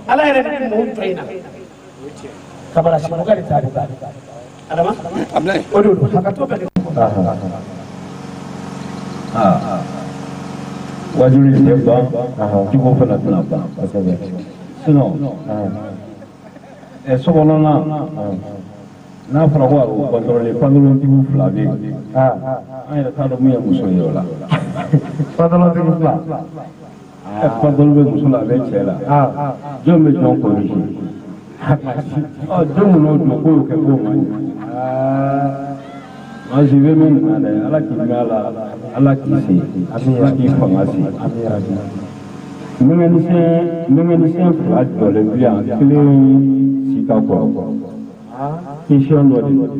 Ala yɛrɛ de bɛ mɔgɔw jɔ in na kabara simuga de t'a bolo Adama o de don hakɛto bɛ kɛ. Wajuli tɛ ban, jogo fana tɛna ban. Sinon sokɔnɔna n'a fɔra ko a b'o contrôler, pantalontigiw fila bɛ yen, an yɛrɛ t'a dɔn mun ye muso ye o la. Pantalontigiw fila. Pantalon bɛ muso la, a bɛ cɛ la. Jɔn bɛ jɔn corriger? Ɔ jɔn n'o don k'o y'o kɛ k'o man ɲi. Maa si bɛ min na dɛ, Ala k'i mɛn a la, Ala k'i se, Ala k'i fanga se. Mécanicien fila jɔlen bi yan, kelen si ka kɔrɔ. Question dɔ de don.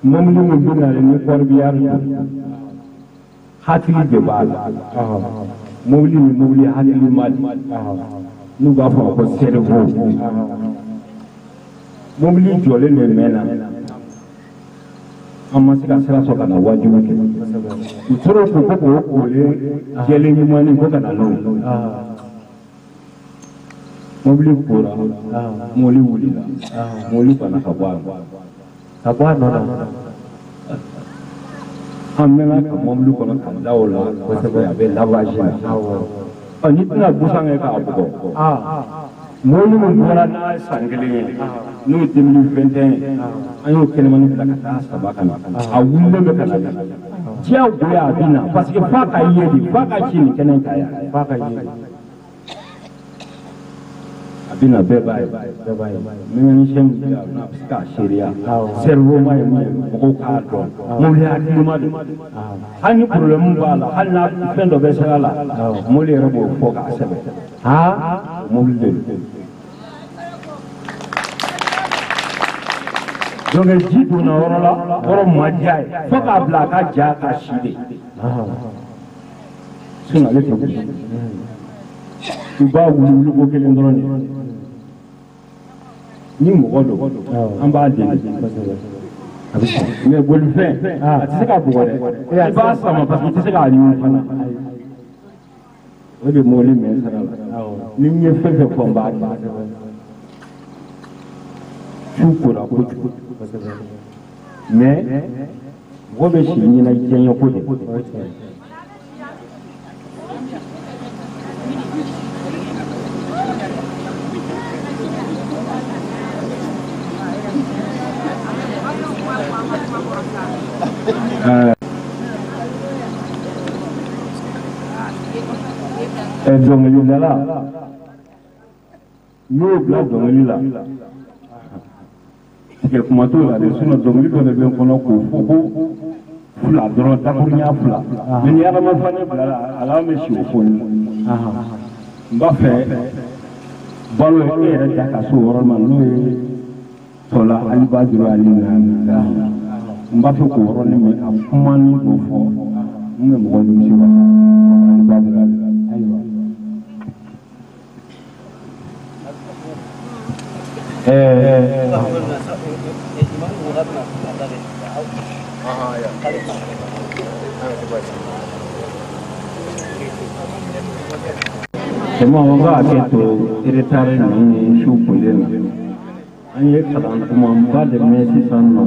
Mobili min bɛ nalen ni corbillard don, hakili de b'a la. Mobili ni mobili hakilima de, n'u b'a fɔ a ma ko cerveau. Mobili jɔlen de mɛnna, an ma se ka sira sɔrɔ ka na wajibi kɛ. U tora ko ko k'o kolen jɛlen ɲumannin ko ka na n'o ye. Mobili kora, mobili wulila, mobili banna ka bɔ a nɔ. Ka bɔ a nɔ na. An mɛnna ka mobili kɔnɔ ka da o la kosɛbɛ, a bɛ lavage la. Ɔ n'i tɛna busan kɛ k'a bugɔ. Mobili min bɔra n'a ye san kelen ye, n'o ye 2021 ye, an y'o kɛnɛmani bila ka taa saba ka na. A wulilen bɛ ka na de. Diyagoya a bɛ na parce que f'a ka ye de, f'a ka ci nin kɛnɛ kan yan. F'a ka ye. A bɛ na, bɛɛ b'a ye. Mécanicien min bɛ yan, a bɛ se k'a seereya. Cerveau ma ye min ye, mɔgɔw k'a dɔn. Mobili hakilima don. Hali ni problème b'a la, hali n'a fɛn dɔ bɛ sira la, mobili yɛrɛ b'o fɔ k'a sɛbɛn. Mobili de don. Donc ji donna yɔrɔ la, yɔrɔ ma diya ye, fo k'a bila a ka ja ka si de. Sinon ale tɛ wuli. I b'a wuli wuliko kelen dɔrɔn de. Ni mɔgɔ don, an b'a deli. Mais bolifɛn, a tɛ se ka bugɔ dɛ. I b'a sama parce que i tɛ se k'a ɲun fana. O de mobili mɛn sira la. Ni n ye fɛn fɛn fɔ n b'a kɛ. Su kora kojugu. Mais mɔgɔ bɛ si ɲɛna diɲɛ ko de. Dɔnkilidala n'o bila dɔnkili la, tigɛ kuma t'o la dɛ, sinon dɔnkili dɔ de bɛ n kɔnɔ k'o fɔ ko fila dɔrɔn, dakuruɲa fila. Mais ni Adama Fane bilala, ala bɛ si o fɔ n ye. N b'a fɛ balo e yɛrɛ da ka se o yɔrɔ ma, n'o ye tɔla alibajuru ali na. N b'a fɛ k'o yɔrɔnin mɛn ka kuma ni dɔ fɔ mun bɛ mɔgɔ nimisi wasa. Alibajuru ali. Ayiwa. Jama an ka hakɛ to retard ninnu ni su kolen na. An ye kalan dumanba de mɛn sisan nɔ.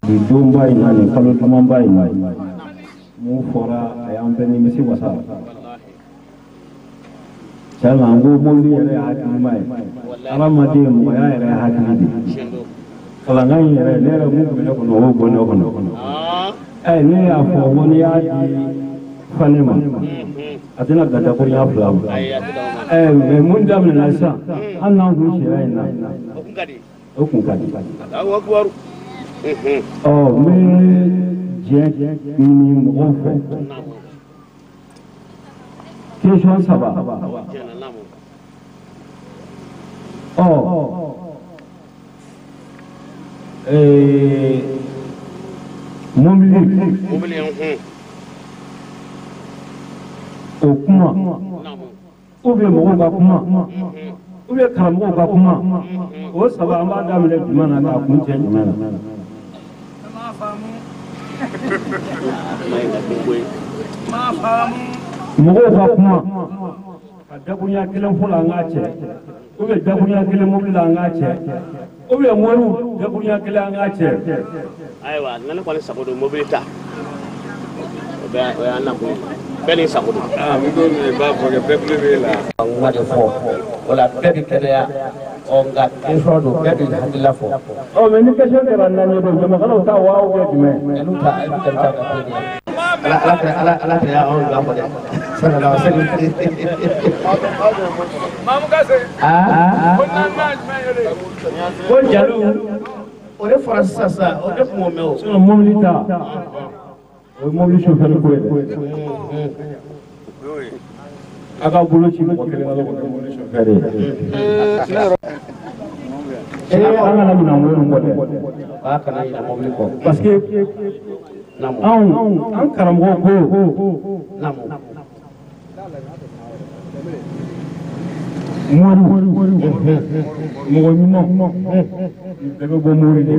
Nin donba in na, nin kalo dumanba in na, mun fɔra a y'an bɛɛ nimisi wasa. Tiɲɛ na, an ko mobili yɛrɛ ye hakilima ye, hadamaden mɔgɔya yɛrɛ ye hakili de ye. Kalankan in yɛrɛ, ne yɛrɛ mun tun bɛ ne kɔnɔ, o y'o bɔ ne kɔnɔ. Ne y'a fɔ ko n'i y'a di Fane ma, a tɛna bila dakuruɲa fila ma. Mais mun daminɛna sisan, hali n'an kun sira in na, o kun ka di. Ɔ n bɛ diɲɛ ɲini mɔgɔw fɛ. Question saba. Ɔ mobili o kuma, ou bien mɔgɔw ka kuma, ou bien karamɔgɔw ka kuma, o saba an b'a daminɛ jumɛn na k'a kun cɛ jumɛn na? Mɔgɔw ka kuma ka dakurunya kelen fɔ la an k'a cɛ ou bien dakurunya kelen mobili la an k'a cɛ ou bien moriw dakurunya kelen an k'a cɛ. Ayiwa ne kɔni sago don mobili ta o bɛ o y'an nakun ye bɛɛ n'i sago don. Aa n ko min i b'a fɔ kɛ bɛɛ tulo b'e la. Kuma de fɔ o la bɛɛ bɛ kɛnɛya ɔ nka question don bɛɛ b'i hakilila fɔ. Ɔ mais ni question kɛra naani ye don ɲamakalaw ta wa ou bien jumɛn. N'u ta olu ta ka ko de ye. Ala ala ala ala tɛ y'anw bila fɔ dɛ. Sallallahu alaihi wasallam. Aa ko jaliw o de fɔra sisan sisan o de tun m'o mɛn o. Sinon mobili ta o ye mobili chauffeur ko ye dɛ. A ka bolo ci mɔgɔ kelen na dɔrɔn k'o kɛ mobili chauffeur ye. Ee an kana ɲinɛ an kɔ dɛ. K'a kana ɲinɛ mobili kɔ. Parce que anw an karamɔgɔ ko. Naamu. Mori mɔgɔ ɲuman bɛɛ bɛ bɔ mori de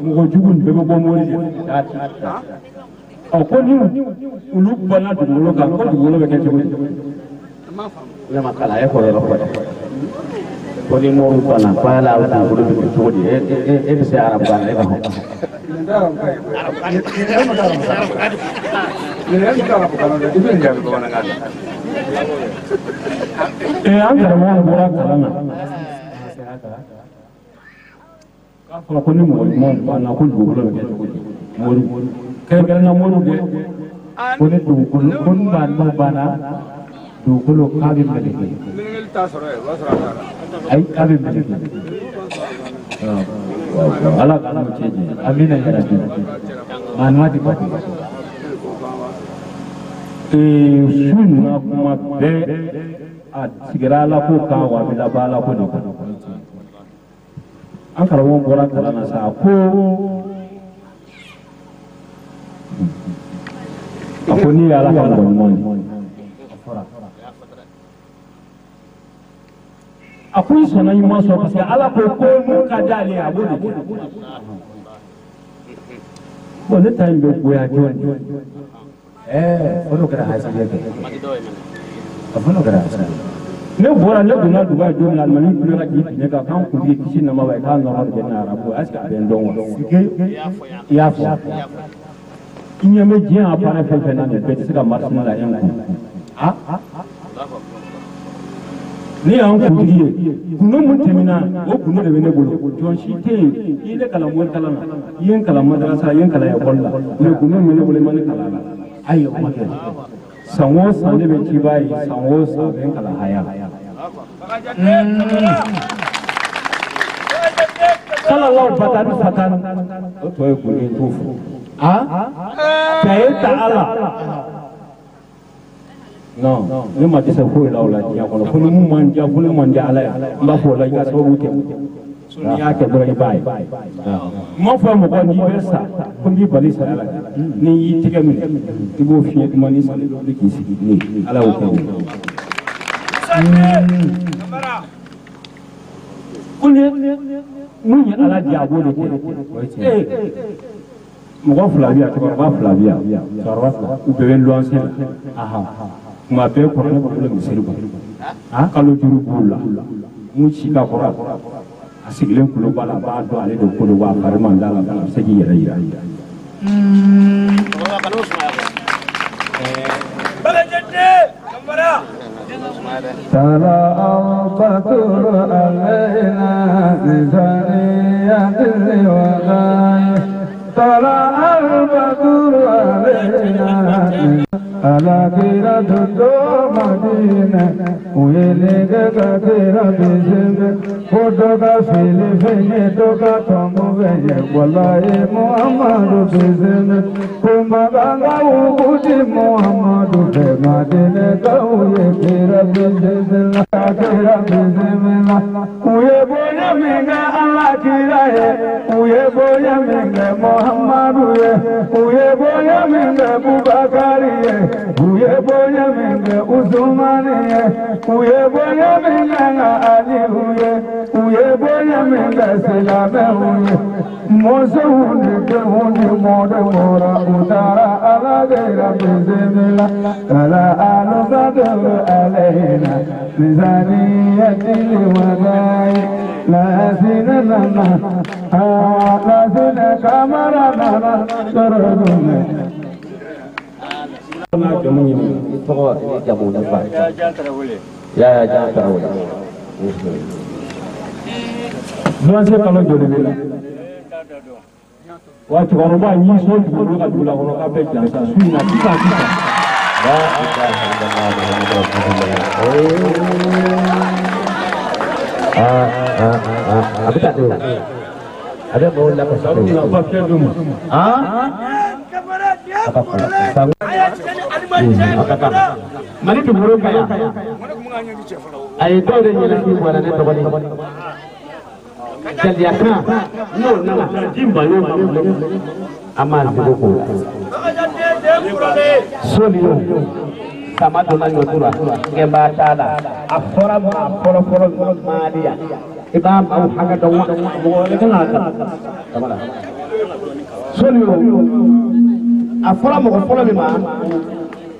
mɔgɔ jugu bɛɛ bɛ bɔ mori de ɔ ko ni olu banna dugukolo kan ko dugukolo bɛ kɛ cogo di. Ne ma kalan e kɔrɔ yɔrɔ fɔ dɛ. Ko ni moriw banna ko yala dugukolo bɛ kɛ cogo di e bɛ se arabukan na e b'a fɔ. Ee an karamɔgɔ bɔra kalan na k'a fɔra ko ni mɔgɔ ɲumanw banna ko dugukolo bɛ kɛ cogo di mori kɛrɛnkɛrɛnnenya moriw dɛ. Ko ni dugukolo ko ni maa ɲumanw banna dugukolo k'a bɛ meleke. Ayi k'a bɛ meleke. Ala k'an n'o cɛ janya. Amina yarabi. Maa ɲuman tɛ bɔ. Ee su in na kuma bɛɛ a sigira Ala ko kan wa a bɛ laban Ala ko de kan. An karamɔgɔ bɔra kalan na sa ko a ko ne ye Ala ka mɔgɔ ɲuman ye. A ko i sɔnna i ma sɔn parce que Ala ko ko mun ka di ale ye a b'o de kɛ. Bon ne ta in bɛ goya jɔn ye. Ɛɛ fo n'o kɛra hasidiya kɛ. Fo n'o kɛra hasidiya. Ne bɔra ne donna Dubayi don min na alimami kulela k'i bin ne kan k'an kuntigi kisi nɛɛma b'a ye k'a nɔrɔ de bɛ ne arabu est ce que a bɛ n dɔn wa. I y'a fɔ. I ɲɛ bɛ diɲɛ appareil fɛn fɛn na nin bɛɛ tɛ se ka marcher ne la un coup. Ne y'an kuntigi ye gundo mun tɛmɛna o gundo de bɛ ne bolo jɔn si tɛ yen i ye ne kalan morikalan na i ye n kalan madarasa i ye n kalan ekɔli la mais gundo min bɛ ne bolo i ma ne kalan a la. Ayi o ma kɛ. San o san ne bɛ ciba ye san o san a bɛ n kalan haya la. Sallallahu fatan fatan o tɔ ye gundo ye t'o fɔ. Ka e ta ala. Non, ne ma dɛsɛ foyi la o la diɲɛ kɔnɔ fo ni mun man diya fo ni man diya ala ye n b'a fɔ o la i ka sababu kɛ n'i y'a kɛ dɔrɔn i b'a ye. N m'a fɔ mɔgɔ n'i bɛ sa ko n b'i bali saya la n'i y'i tɛgɛ minɛ i b'o fiɲɛ duman ni sali wuli k'i sigi ne ala y'o kɛ o. Ko ni mun ye ala diya a b'o de kɛ. Mɔgɔ fila bɛ yan cɛkɔrɔba fila bɛ yan Cɛkɔrɔba fila. u bɛɛ bɛ luwanse la. Kuma bɛɛ kɔrɔkɛ bolo misiri kɔnɔ kalo duuru b'u la mun si ka kɔrɔ a sigilen kulo b'a la a b'a dɔn ale de ko don wa a fari man d'a la a bɛ se k'i yɛrɛ yira. طلع البدر علينا بثنية الوداع طلع البدر علينا على كيرة مدينة ويلك كثيرة بزم فوتوكا فيلي فيني توكا تومو والله محمد بزم كما غانا وجودي محمد في مدينة كوي كيرة بزم كيرة بزم ويبويا من الله كيرة ويبويا من محمد ويبويا من أبو بكر ويبويا من عثمان ويبويا من علي ويبويا من سلامه. Mɔsɛw ni denw ni mɔdenw bɔra u taara Ala kira bisimila ala alubaduru alayna bizaniyati wadayi lasina nana lasina kamara nana sɔrɔ. I tɔgɔ i jamu ne fa. Yaya Jan Tarawele. Luwanse kalo joli b'i la? Wa cɛkɔrɔba y'i sɔn dugukolo ka dugu la kɔnɔ k'a bɛ jansa su in na sisan sisan. La ilaha illallah Muhammadu Rasulullah. A bɛ taa de o. A bɛ mɔgɔw lakɔsi. Nafa fiyɛ d'u ma. Mali dugukolo ka yan. A ye dɔw de ɲɛnafin bɔra ne dɔgɔnin. Jaliya kan n'o nana an b'a seko k'o la. Soli o sama donna ɲɔtu la ŋɛnba t'a la a fɔra maa fɔlɔ fɔlɔ maali yan i b'a maaw hakɛ dɔn wa mɔgɔ wɛrɛ kan k'a kalan. Soli o a fɔra mɔgɔ fɔlɔ min ma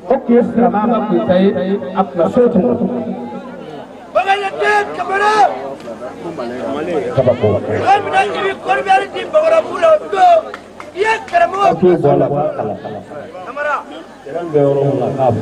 o tun ye Siramama Koyita ye a tun ka so tun. Kabako. Papiye bɔ a la k'a kalan. Sɛbɛn bɛ yɔrɔ min na k'a bɔ.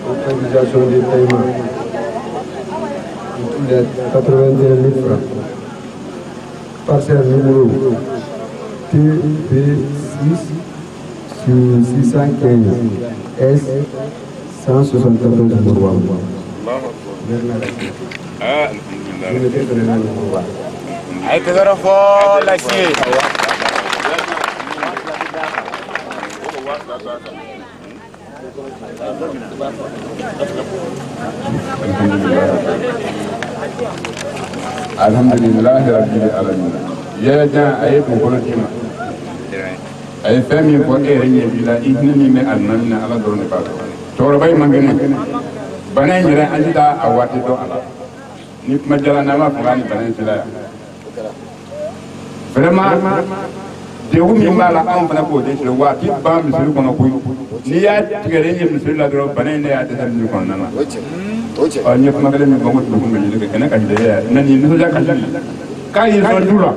Autorisation de paiement de tous les 81 000 francs. Parcelle numéro TP6 sur 615 S 174 Moroua. Alhamdulilahi rabbil alamin. Yaya Jan a ye dugukolo d'i ma. A ye fɛn min fɔ e yɛrɛ ɲɛ b'i la i hinɛ min bɛ alimami na Ala dɔrɔn de b'a dɔn. Cɛkɔrɔba in man kɛnɛ. Bana in yɛrɛ an tɛ taa a waati dɔn a la. Ni kuma jala n'an b'a fɔ k'a ni bana in sera yan. Vraiment degun min b'a la anw fana k'o de sɔrɔ waati ban misiri kɔnɔ koyi. N'i y'a tigɛlen ye misiri la dɔrɔn bana in de y'a dɛsɛ misiri kɔnɔna na. Ɔ n ye kuma kelen min fɔ n ko dugukun bɛ ɲini kɛ kɛnɛ ka di dɛ na nin nisɔndiya ka di k'a y'i sɔn du la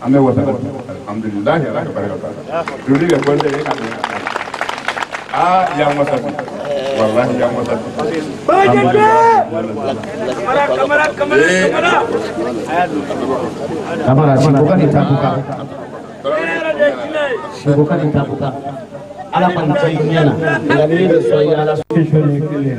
an bɛ wasa alhamdulilahi ala ka barika b'a la joli bɛ bɔ e ka aa y'an wasa bi walahi y'an wasa bi. Kamara siko ni tabuka siko ni tabuka ala kɔni tɛ ɲɛ na nka n'i bɛ sɔn i ala. Question ye kelen ye.